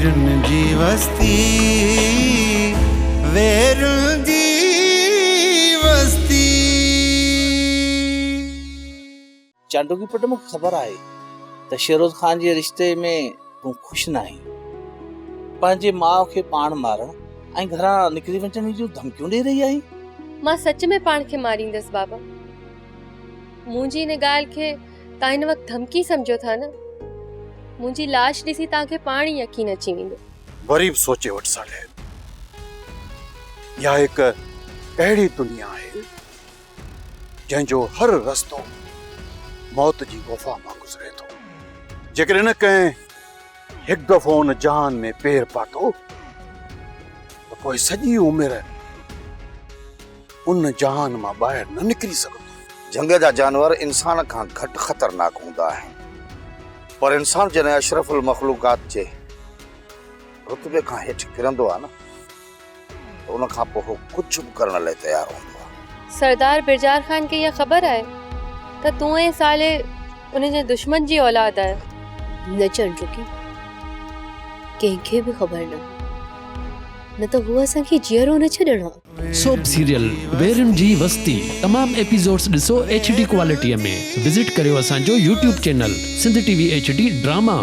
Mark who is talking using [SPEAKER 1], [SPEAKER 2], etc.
[SPEAKER 1] ويرن جي وستي، ويرن جي وستي.
[SPEAKER 2] چانڊوڪي پٽ مون کي خبر آهي ته شيروز خان جي رشتي ۾ تون خوش ناهين. پنهنجي ماء کي پاڻ مارڻ ۽ گهران نڪري وڃڻ جون ڌمڪيون ڏئي رهي آهين.
[SPEAKER 3] مان سچ ۾ پاڻ کي ماريندس بابا. منهنجي ان ڳالهه کي توهان هن وقت ڌمڪي سمجهو ٿا نه؟ منهنجي لاش ڏسي توهان کي پاڻ ئي يقين اچي ويندو.
[SPEAKER 4] وري به سوچي وٺ صالح. اها هڪ اهڙي دنيا آهي جنهن جو هر رستو موت جي غفا مان گذري ٿو. جيڪڏهن نه ڪنهن هڪ دفعو ان جهان ۾ پير پاتو ته پوء سڄي عمر ان جهان مان ٻاهر نه نڪري سگهندو.
[SPEAKER 5] جهنگ جا جانور انسان کان گهٽ خطرناڪ هوندا آهن پر انسان جڏهن اشرف المخلوقات جي رتبي کان هيٺ ڪرندو آهي نه ته ان کان پوء هو ڪجهه به ڪرڻ لاء تيار هوندو آهي.
[SPEAKER 3] سردار برجار خان کي اها خبر آهي ته تون ۽ صالح ان جي دشمن جي اولاد آهيو.
[SPEAKER 6] نه چنڊرڪي، ڪنهن کي به خبر نه هو، نه ته هو اسان کي جيئرو نه ڇڏڻ ها.
[SPEAKER 7] سوپ سيريل ويرين جي وستي تمام ايپيسوڊس ڏسو ايڇ ڊي ڪوالٽي ۾ وزٽ ڪريو اسان جو YouTube channel Sindh T V H D drama.